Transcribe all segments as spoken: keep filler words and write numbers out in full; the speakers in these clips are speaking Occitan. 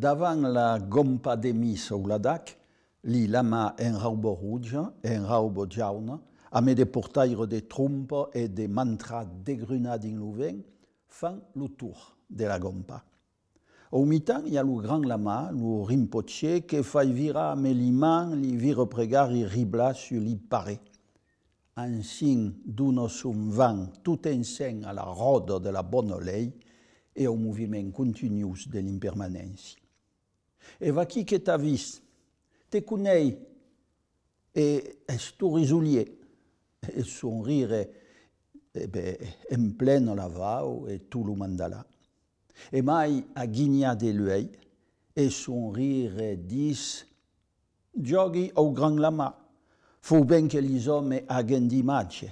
Davant la gompa de Mis au Ladac, li lamà en rauba roja e en rauba jauna, amé de portaires de trompa e de mantrats degrunats dins lo vent, fan lo torn de la gompa. Au mitan i a lo grand lamà, lo Rinpoché, que fai virar amé li mans li virepregaris riblats sus li parets. Ansin dona son vam tot ensems a la ròda de la bona lei e au moviment continús de l'impermanéncia. E vaquí que t'a vist, te conei, e es tot risolier, e son rire, e ben, emplena la vau e tot lo mandalà. E mai a guinhar de l'uèlh, e son rire ditz: Jògui au grand lamà, fau ben que lis òmes agen d'imatge.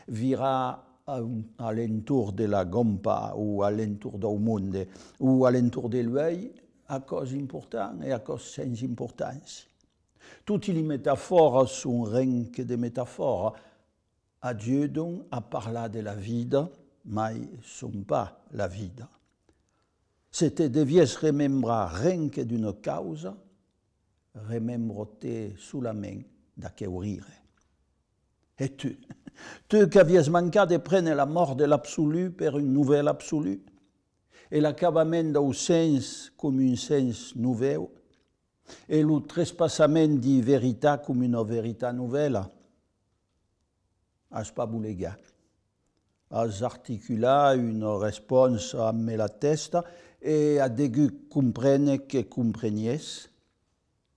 Virar a, a l'entorn de la gompa o a l'entorn dau monde o a l'entorn de l'uèlh, aquò's important e aquò's sens importància. Toti li metafòras son ren que de metafòras, ajudan a parlar de la vida, mai son pas la vida. Se te devies remembrar ren que d'una causa, remembra-te solament d'aqueu rire. E tu, tu qu'avies mancat de prene la mòrt de l'absolut per un novèl absolut, e l'acabament dau sens com un sens novèu, e lo trespassament di veritat com una veritat novèla, as pas bolegat. As articulat una responsa amé la tèsta e as degut comprene que comprenies,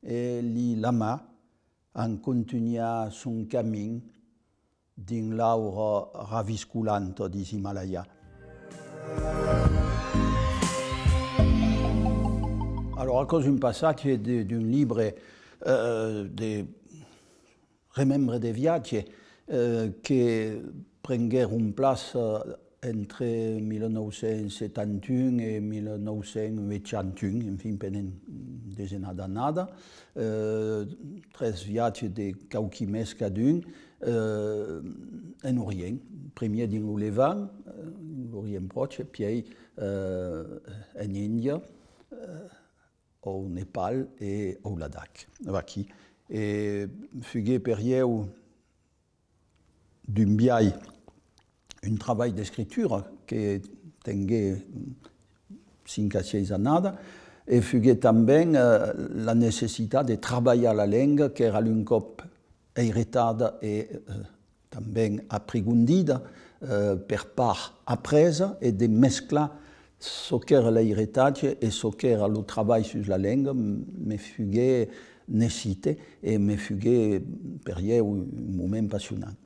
e li lamà an contunhat son camin dins l'aura raviscolanta dis Imalaias. Alora, aquò's un passatge de, d'un libre, eh, de remembres de viatge, eh, que prenguèron plaça entre mila nòu cents setanta un e mila nòu cents ochanta un, enfin, pendent desenas d'annadas, eh, tres viatges de quauqui mes cadun, eh, en Orient. Primièr dins lo Levant, eh, l'Orient Pròche, pièi, eh, en Índia, eh, au Nepal e au Ladakh. Vaquí. E fuguèt per ieu d'un biais un trabalh d'escritura que tenguèt cinc a sièis annadas, e fuguèt tanben, eh, la necessitat de trabalhar la lenga qu'èra a l'un còp eiretada e, eh, tanben aprigondida, eh, per part apresa, e de mesclar çò qu'èra l'eiretatge e çò qu'èra lo trabalh sus la lenga, m-, me fuguèt necite e me fuguèt per ieu un moment passionant.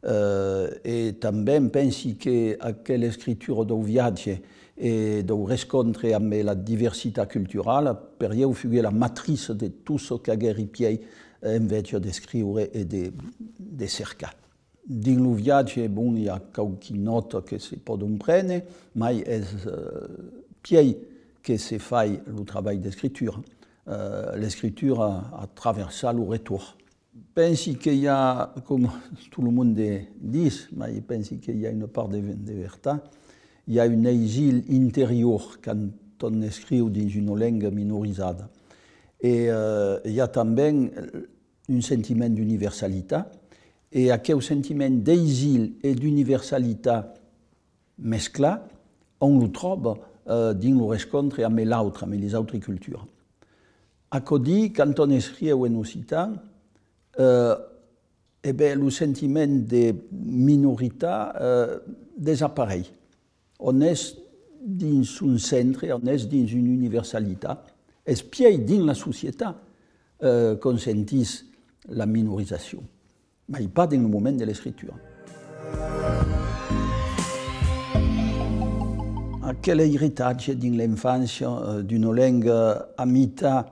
Eh, e tanben pensi que aquela escritura dau viatge e dau rescòntre ambe la diversitat culturala, per ieu fuguèt la matriça de tot çò qu'aguèri pièi enveja d'escriure e de, de cercar. Dins lo viatge, bon, i a quauqui nòtas que se pòdon prene, mai es, eh, pièi que se fai lo trabalh d'escritura, eh, l'escritura a traversat lo retorn. Pensi que i a, coma tot lo monde ditz, mai pensi que i a una part de, de vertat, i a un exil interior quand òm escriu dins una lenga minorizada. E, eh, i a tanben un sentiment d'universalitat, e aqueu sentiment d'exil e d'universalitat mesclat, òm lo tròba, eh, dins lo rescòntre ambe l'autre, ambe lis autras culturas. Aquò dit, quand òm escriu en occitan, eh, e ben, lo sentiment de minoritat, eh, desapareis. Òm es dins son centre, òm es dins una universalitat. Es pièi dins la societat, eh, qu'òm sentís la minorizacion, mai pas dins lo moment de l'escritura. Aquel eiretatge dins l'enfància, eh, d'una lenga a mitat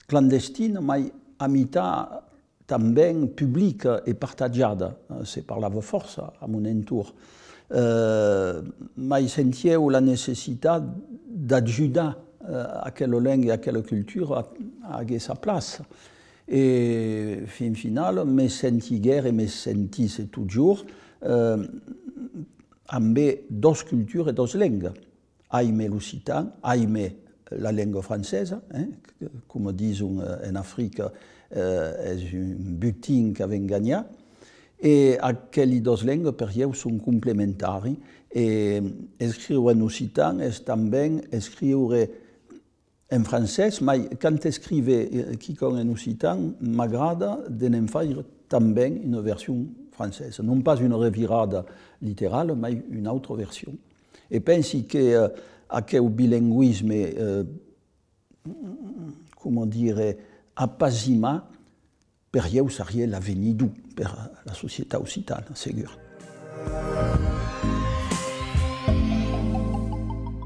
clandestina, mai a mitat tanben publica e partatjada, eh, se parlava fòrça a mon entorn. Eh, mai sentieu la necessitat d'ajudar, eh, aquela lenga e aquela cultura a, a aguer sa plaça. E fin finala, me sentiguère e me sentisse totjorn, eh, ambe dos culturas e dos lengas. Aime l'occitan, aime la lenga francesa, eh, que, coma dison, eh, en Africa, eh, es un butin qu'avèm ganhat, e aqueli dos lengas per ieu son complementaris, e escriure en occitan es tanben escriure en francés, mai quand escrive, eh, quicòm en occitan, m'agrada de ne'n faire tanben una version francesa, non pas una revirada literala, mai una autra version. E pensi que, eh, aqueu bilingüisme, eh, coma dire, apasimat, per ieu sariá l'avenidor per la societat occitana, segur.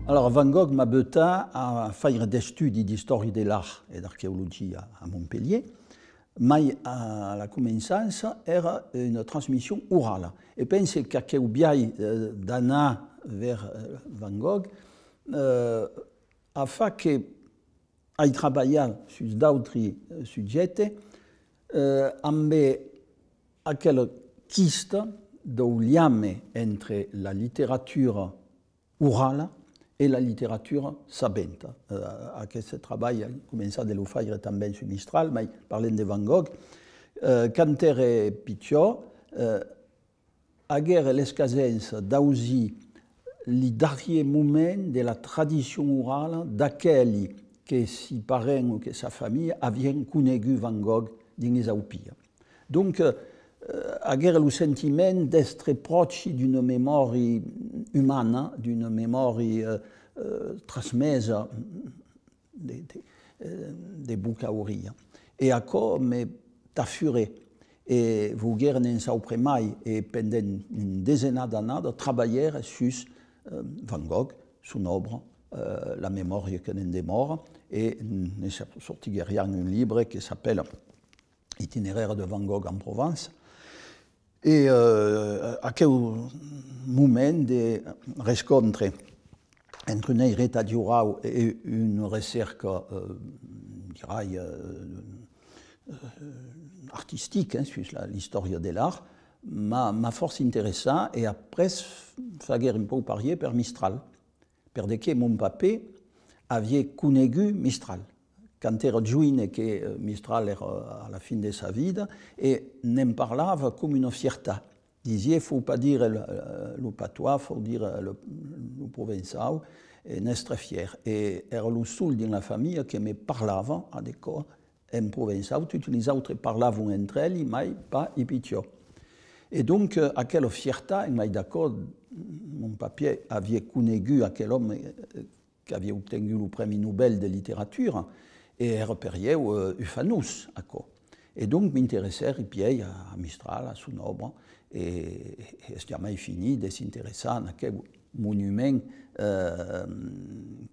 Alòrs, Van Gogh m'a butat a faire d'estudis d'istòria de l'art e d'arqueologia a Montpelhièr, mai a la començança èra una transmission orala. E pense qu'aqueu biais, eh, d'anar vers, eh, Van Gogh, eh, a fach que ai trabalhat sus d'autri, eh, subjèctes, eh, ambe aquela quista dau liame entre la literatura orala e la literatura sabenta. Eh, aqueste trabalh ai començat de lo faire tanben sus Mistral, mai parlem de Van Gogh. Eh, quand ère pichòt, eh, aguère l'escasença d'ausir li darriers moments de la tradicion orala d'aqueli que si parents o que sa familha avián conegut Van Gogh dins lis aupias. Donc, eh, aguère lo sentiment d'èstre pròchi d'una memòria umana, d'una memòria, eh, eh, transmesa de, de, eh, de boca a aurelha. E aquò me tafurè, e vouguère ne'n saupre mai, e pendent un desenar d'annadas trabalhère sus, eh, Van Gogh, son òbra, eh, la memòria que ne'n demòra, e ne sor-, sortigueriam un libre que s'apèla Itinéraire de Van Gogh en Provence. E, eh, aqueu moment de rescòntre entre un eiretatge orau e una recèrca, eh, dirai, eh, eh, artistica, eh, sus la, l'istòria de l'art, m'a, m'a fòrça interessat, e après faguère un pauc parier per Mistral. Per de que mon papè aviá conegut Mistral. Quand èra joine, que, eh, Mistral èra a la fin de sa vida, e ne'n parlava coma una fiertat. Disiá, fau pas dire lo, eh, lo patois, fau dire lo, lo provençau, e n'èstre fièr. E èra lo sol dins la familha que me parlava a de còps en provençau, totes lis autres parlavan entre eli, mai pas i pichòts. E donc, eh, aquela fiertat, en mai d'aquò, mon papièr aviá conegut aquel òme, eh, qu'aviá obtengut lo Prèmi Nobel de literatura, e èra per ieu, eh, ufanós, aquò. E donc m'interessèri pièi a, a Mistral, a son òbra, e, e es jamai finit de s'interessar en aqueu monument, eh,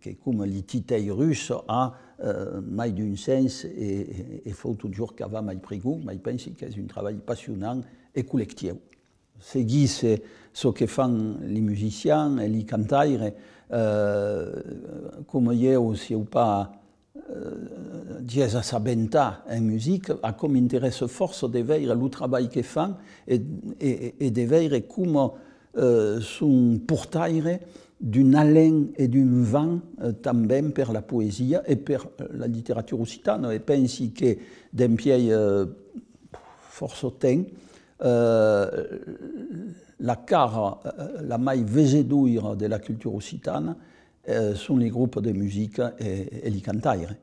que coma li titèi russes a, eh, mai d'un sens e, e, e fau totjorn cavar mai prigond, mai pensi qu'es un trabalh passionant e collectiu. Seguisse çò que fan li musicians e li cantaires, eh, coma ieu siáu pas, eh, ges assabentat en musica, aquò m'interessa fòrça de veire lo trabalh que fan e, e, e de veire coma, eh, son portaires d'un alen e d'un vent, eh, tanben per la poesia e per la literatura occitana. E pensi que dempièi, eh, fòrça temps, eh, la cara, eh, la mai vesedoira de la cultura occitana, eh, son li grops de musica e, e li cantaires.